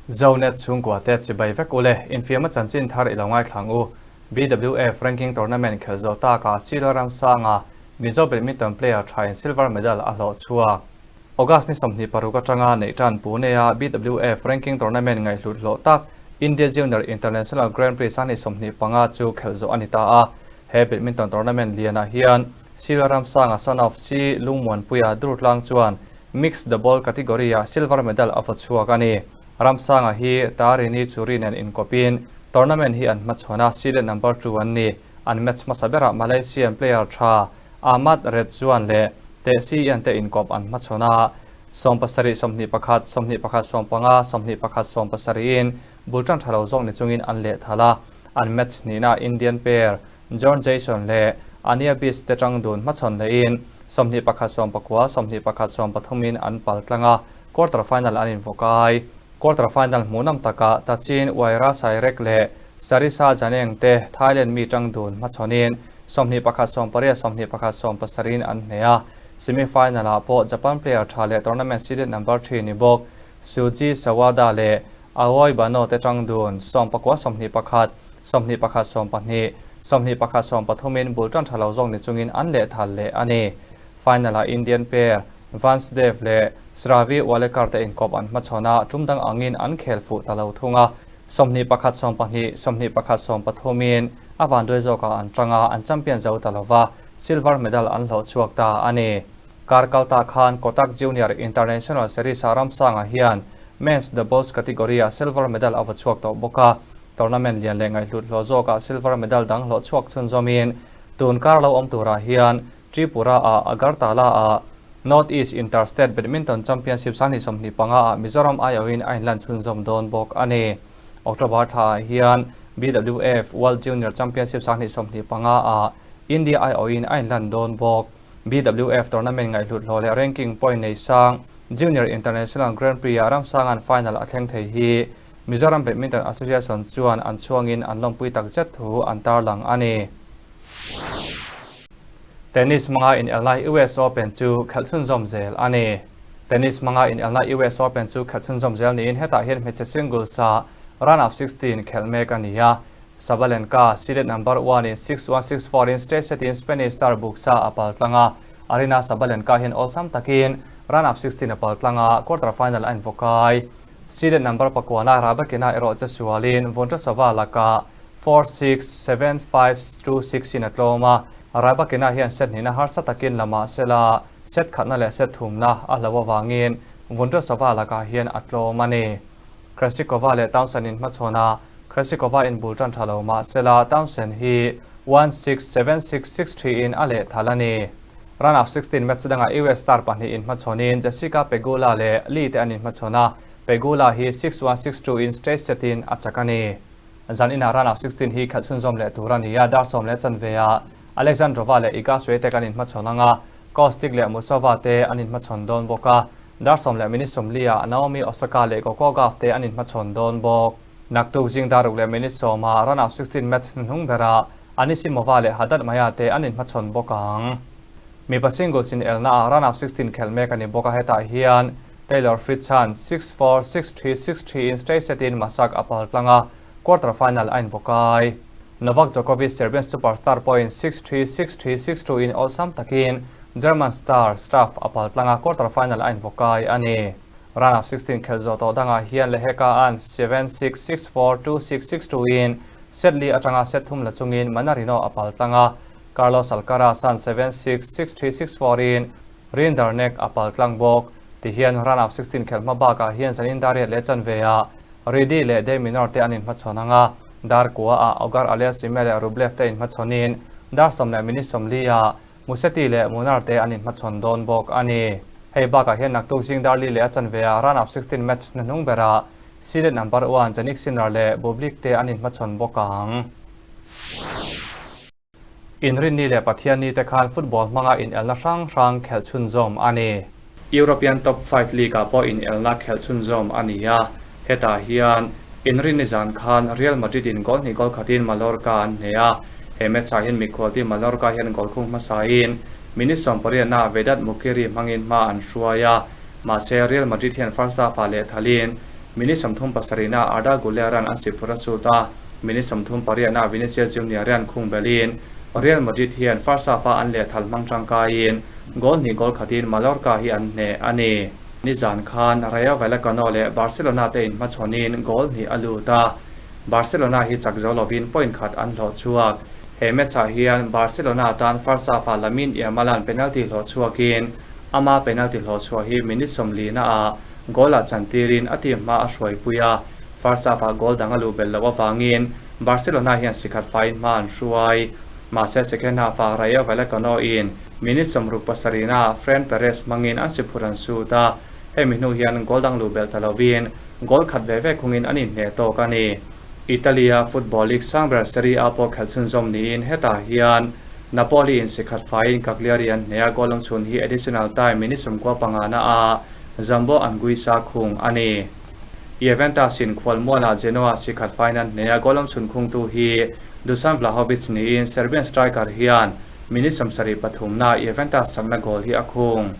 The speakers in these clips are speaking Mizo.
Zonet chhungkua te chibai vek ule, infiamna chanchin thar i lo ngaithlang u. BWF Ranking Tournament khelh zawh takah Silo Ramsanga Mizo Badminton player thain silver medal a hlawh chhuak. August ni 26 atanga neih tan Pune-a BWF Ranking Tournament ngaihhlut hlawh tak India Junior International Grand Prix a ni 25 chu khelh zawh a ni ta a. He badminton tournament lianah hian Silo Ramsanga son of C Lungmuanpuia Durtlang chuan Mixed Double category-ah silver medal a vaw chhuak a ni. Ramsanga hi Tarini Churi nen inkawpin tournament hi an hmachhawn a, seeded number two an ni. An match hmasa berah Malaysian player tha Ahmad Redzuan leh Teh Si Ian te inkawp an hmachhawn a, 70 21, 21 15, 21 70 in bul tan tha lo zawk ni chungin an lehthal a. An match hnihna Indian pair John Jason leh Ania Beach te tang dun hmachhawn lehin 21 19, 21 13 in an pal tlang a, quarter final an invukai. Quarter final hmuhnawm takah Tachin Waira Sairek leh Sarisa Janeng te Thailand mi tang dun hmachhawnin 21 8, 21 7 in an hneh a. Semi final ah pawh Japan player tha leh tournament seeded number three ni bawk Shuji Sawada leh Aoi Bano te tang dun 19 21, 21 12, 21 13 in bul tan tha lo zawk ni chungin an lehthal leh a ni. Final ah Indian pair Vance Dev leh Sravi Walekar te inkawp an hmachhawn a, tum dang angin an khel fuh ta lo thung a. 21 12, 21 13 in a vanduai zawkah an tang a, an champion zo ta lova, silver medal an hlawh chhuak ta a ni. Kar kal ta khan Kotak Junior International Series ah Ramsanga hian Men's Doubles category ah silver medal a vaw chhuak tawh bawk a. Tournament lian leh ngaihhlut hlawh zawkah silver medal dang hlawh chhuak chhunzawmin tun kar lo awm turah hian Tripura ah Agartala ah North East Inter-State Badminton Championship 2025 ah Mizoram aiawhin a inlan chhunzawm dawn bawk a ni. October thla ah hian BWF World Junior Championship 2025 ah India aiawhin a inlan dawn bawk. BWF tournament ngaihhlut hlawh leh ranking point nei sang Junior International Grand Prix ah Ramsanga'n final a thleng thei hi Mizoram Badminton Association chuan an chhuangin an lawmpui takzet thu an tarlang a ni. Tennis hmanga inelna US Open chu khelh chhunzawm zel a ni. Tennis hmanga inelna US Open chu khelh chhunzawm zel niin hetah hian hmeichhe singles ah round of 16 khelh mek a ni a. Sabalenka, seeded number one in 6-1, 6-4 in straight set in Spanish star Buxa a pal tlang a. Aryna Sabalenka hian awlsam takin round of 16 a pal tlang a, quarter final a invukai. Seeded number pakuana Rybakina erawh che sualin Vondrousova lakah 4-6, 7-5, 2-6 in a tlawm a. Rybakina hian set hnihna harsa takin la mah sela set khatna leh set thumna a hlo avangin Vondrousova lakah hian a tlawm a ni. Krejcikova leh Townsend in hmachhawn a, Krejcikova in bul tan tha lo mah sela Townsend hi 1-6, 7-6, 6-3 in a lehthal a ni. Round of 16 match dangah US star pahnih in hmachhawnin Jessica Pegula leh Lee te an inhmachhawn a, Pegula hi 6-1, 6-2 in straight set in a chak a ni. Zan inah round of 16 hi khalh chhunzawm leh tur a ni a, dar sawm leh chanve-ah Alexandrova leh Iga Swiatek an inhmachhawn ang a, Kostyuk leh Muchova te an inhmachhawn dawn bawk a, dar sawm leh minute sawmli-ah Naomi Osaka leh Coco Gauff te an inhmachhawn dawn bawk. Naktuk zing dar ruk leh minute sawmah round of 16 match hnuhnung berah Anisimova leh Haddad Maia te an inhmachhawn bawk ang. Mipa singles inelnaah round of 16 khelh mek a ni bawk a, hetah hian Taylor Fritz han 6-4, 6-3, 6-3 in straight set in Masak a pal tlang a, quarter final a invukai. Novak Djokovic Serbian superstar pawhin 6-3, 6-3, 6-2 in awlsam takin German star Struff a pal tlang a, quarter final a invukai a ni. Round of 16 khelh zawh tawh dangah hian Leheka an 7-6, 6-4, 2-6, 6-2 in set li atanga set thum la chungin Mannarino a pal tlang a, Carlos Alcaraz an 7-6, 6-3, 6-4 in Rinderknech a pal tlang bawk. Tihian round of 16 khelh hma bakah hian zanin dar riat leh chanve ah Riedi leh De Minaur te an inhmachhawn ang a, dar kua ah Auger Aliassime leh Rublev te inhmachhawnin dar sawm leh minute sawmli ah Musetti leh Munar te an inhmachhawn dawn bawk a ni. Hei bakah hian naktuk zing dar li leh a chanve ah round of 16 match hnuhnung berah seeded number one Jannik Sinner leh Bublik te an inhmachhawn bawk ang. Inrinni leh Pathianni te khan football hmanga inelna hrang hrang khelh chhunzawm a ni. European Top 5 League ah pawh inelna khelh chhunzawm a ni a, hetah hian Inrinni zan khan Real Madrid in goal hnih goal khatin Mallorca an hneh a, he match ah hian mikhual team Mallorca hian goal khung hmasain minute 18 ah Vedat Mukiri hmangin hma an hruai a, mahse Real Madrid hian first half ah lehthalin. Minute 37 na Arda Guler-a'n an sihphur a sut a, minute 38 na Vinicius Junior-a'n khung belhin Real Madrid hian first half-a an lehthal hmang tangkaiin goal hnih goal khatin Mallorca hi an hneh a ni. Nizan khan Rayo Vallecano leh Barcelona te inhmachhawnin goal hnih a lut a, Barcelona hi chak zo lovin point khat an hlawh chhuak. He match-ah hian Barcelona tan first half-ah Lamine Yamal-a'n penalty hlawh chhuakin ama penalty hlawh chhuah hi minute 40 naah goal-ah chantirin a team hma a hruaipui a, first half-ah goal dang a luh belh loh avangin Barcelona hian sikhat faiin hma an hruai. Mahse second half-ah Rayo Vallecano-in minute 67 naah Fran Perez hmangin an siphur an sut a, hemi hnu hian goal dang luh belh ta lovin goal khat ve ve khungin an inhneh tawk a ni. Italy-a football league sang ber Serie A pawh khelh chhunzawm niin hetah hian Napoli in sikhat faiin Cagliari an hneh a, goal awm chhun hi additional time minute 95 naah Zambo Anguissa khung a ni. Juventus in khualmualah Genoa sikhat faiin an hneh a, goal awm chhun khungtu hi Dusan Vlahovic niin Serbian striker hian minute 73 naah Juventus chakna goal hi a khung.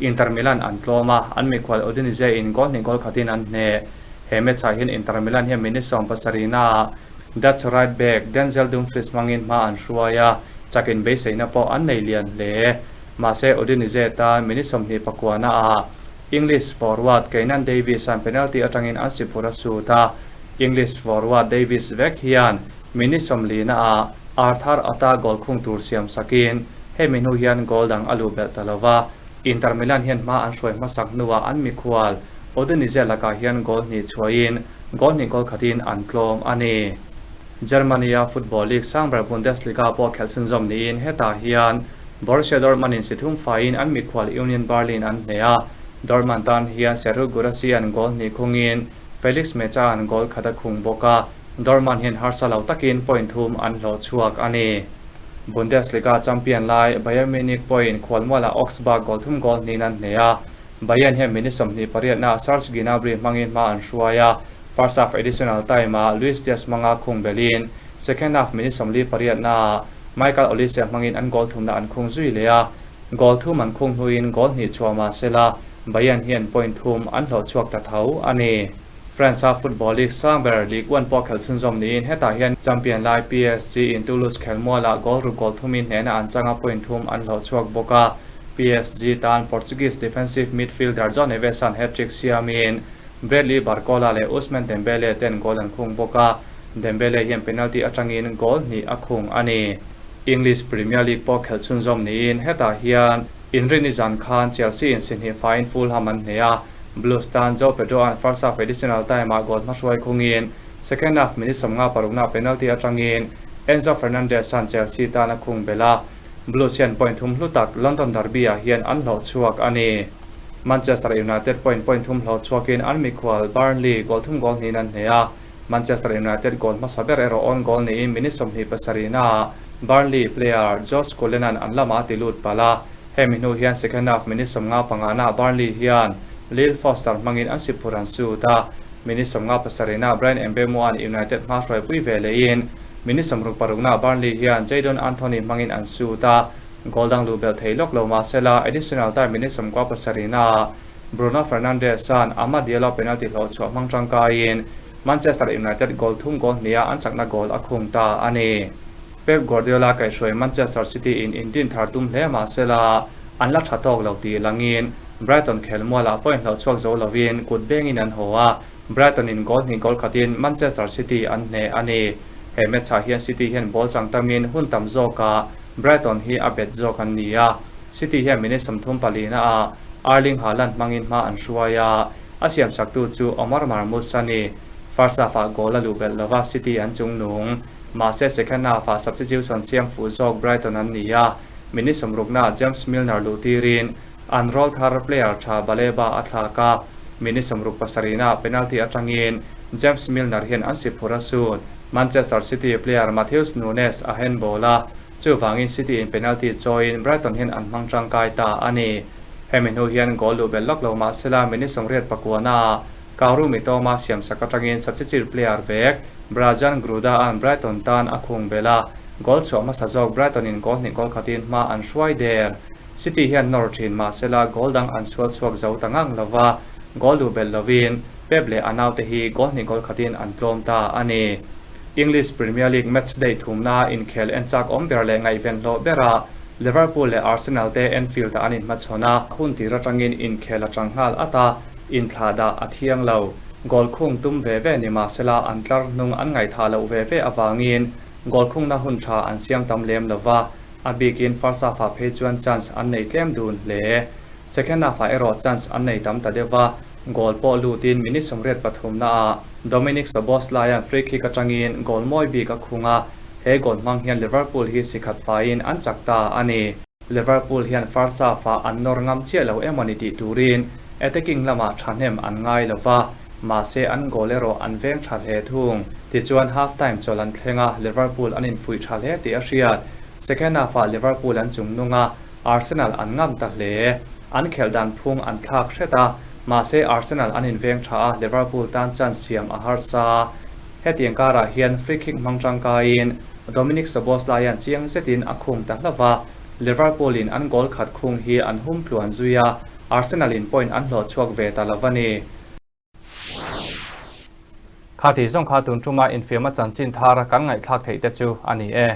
Inter Milan an tlawm a, an mikhual Udinese in goal hnih goal khatin an hneh. He match-ah hian Inter Milan hian minute 17 naah Dutch right back Denzel Dumfries hmangin hma an hruai a, chakin beiseina pawh an nei lian hle. Mahse Udinese tan minute 29 naah English forward Keinan Davies-a'n penalty atangin an siphur a sut a, English forward Davies vek hian minute 40 naah Arthur Ata goal khung tur siam sakin hemi hnu hian goal dang a luh belh ta lo va, Inter Milan hian hma an hruai hmasak hnuah an mikhual Udinese lakah hian goal hnih chhuahin goal hnih goal khatin an tlawm a ni. Germany-a football league sang ber Bundesliga pawh khelh chhunzawm niin hetah hian Borussia Dortmund in si thum faiin an mikhual Union Berlin an hneh a, Dortmund tan hian Serhou Guirassy an goal hnih khungin Felix Mecha an goal khat a khung bawk a, Dortmund hian harsa lo takin point thum an hlawh chhuak a ni. Bundesliga champion lai Bayern Munich pawhin khualmualah Augsburg goal thum goal hnihin an hneh a, Bayern hian minute 28 naah Serge Gnabry hmangin hma an hruai a, first half additional time-ah Luis Diaz hmanga khung belhin second half minute 48 naah Michael Olise hmangin an goal thumna an khung zui leh a, goal thum an khung hnuin goal hnih chhuah mah sela Bayern hian point thum an hlawh chhuak ta tho a ni. France-a football league sang ber Ligue 1 pawh khelh chhunzawm niin hetah hian champion lai PSG in Toulouse khelmualah goal ruk goal thumin hnehna an changa point thum an hlawh chhuak bawk a, PSG tan Portuguese defensive midfielder João Neves-a'n hat-trick siamin Bradley Barcola leh Ousmane Dembele ten goal an khung bawk a, Dembele hian penalty atangin goal hnih a khung a ni. English Premier League pawh khelh chhunzawm niin hetah hian Inrinni zan khan Chelsea in si hnih faiin Fulham an hneh a, Blues tan João Pedro-a'n first half additional time-ah goal hmahruai khungin second half minute 56 naah penalty atangin Enzo Fernandez-a'n Chelsea tan a khung belh a, Blues hian point thum hlu tak London derby-ah hian an hlawh chhuak a ni. Manchester United point point thum hlawh chhuakin an mikhual Burnley goal thum goal hnihin an hneh a, Manchester United goal hmasa ber erawh own goal niin minute 27 naah Burnley player Josh Cullen-a'n an lamah a ti lut palh a, hemi hnu hian second half minute 55 naah Burnley hian Lyle Foster hmangin an siphur an sut a, minute 57 naah Bryan Mbeumo-a'n United hma hruaipui ve lehin minute 66 naah Burnley hian Jadon Anthony hmangin an sut a, goal dang luh belh thei lawk lo mahsela additional time minute 97 naah Bruno Fernandes-a'n Amad Diallo penalty hlawh chhuah hmang tangkaiin Manchester United goal thum goal hniha an chakna goal a khung ta a ni. Pep Guardiola kaihhruai Manchester City in indin thar tum hle mahsela an la tha tawk lo tih langin Brighton khelmualah point hlauh chhuak zo lovin kut bengin an haw a, Brighton in goal hnih goal khatin Manchester City an hneh a ni. He match-ah hian City hian ball chang tamin hun tam zawkah Brighton hi a bet zawk an ni a, City hian minute 34 naah Erling Haaland hmangin hma an hruai a, a siamsaktu chu Omar Marmoush a ni. First half-ah goal a luh belh lova City an chungnung. Mahse second half-ah substitution siam fuh zawk Brighton an ni a, minute 60 naah James Milner luh tirin an roll thar player tha Baleba a thlak a, minute 67 naah penalty atangin James Milner hian an siphur a sut. Manchester City player Matheus Nunes a handball a, chuvangin City in penalty chawiin Brighton hian an hmang tangkai ta a ni. Hemi hnu hian goal luh belh lawk lo mahsela minute 89 naah Kaoru Mitoma siamsak atangin substitute player vek Brajan Gruda-a'n Brighton tan a khung belh a, goal chhuah hmasa zawk Brighton in goal hnih goal khatin hma an hruai der. City hian nawr thin mahsela goal dang an sual chhuak zo ta ngang lova, goal luh belh lovin. Pep leh a naute hi goal hnih goal khatin an tlawm ta a ni. English Premier League matchday thumna inkhel en chak awm ber leh ngaihven hlawh berah Liverpool leh Arsenal te Anfield-ah an inhmachhawn a, hun tir atangin inkhel a chang nghal at a, inthlahdah a thiang lo. Goal khung tum ve ve ni mahsela an tlar hnung an ngaihthah loh ve ve avangin goal khungna hun tha an siam tam lem lo va, a bikin first half-ah phei chuan chance an nei tlem dun hle. Second half-ah erawh chance an nei tam ta deuh va, goal pawh lutin minute 83 naah Dominic Szoboszlai-a'n free kick atangin goal mawi bik a khung a, he goal hmang hian Liverpool hi si khat faiin an chak ta a ni. Liverpool hian first half-ah an nawr ngam chiah lo emaw ni tih turin attacking lamah thahnem an ngai lo va, mahse an goal erawh an veng tha hle thung. Tichuan half time chawlh an thleng a, Liverpool an infuih tha hle tih a hriat. Second half-ah Liverpool an chungnung a, Arsenal an ngam ta hle. An khelh dan phung an thlak hret a, mahse Arsenal an inveng tha a, Liverpool tan chance siam a harsa. Hetiang karah hian free kick hmang tangkaiin Dominic Szoboszlai-a'n chiang zetin a khung ta hlauh va, Liverpool in an goal khat khung hi an hum tluan zui a, Arsenal in point an hlawh chhuak ve ta lo a ni. Kha tih zawng kha tun tuma infiamna chanchin thar kan ngaihthlak theih te chu a ni e.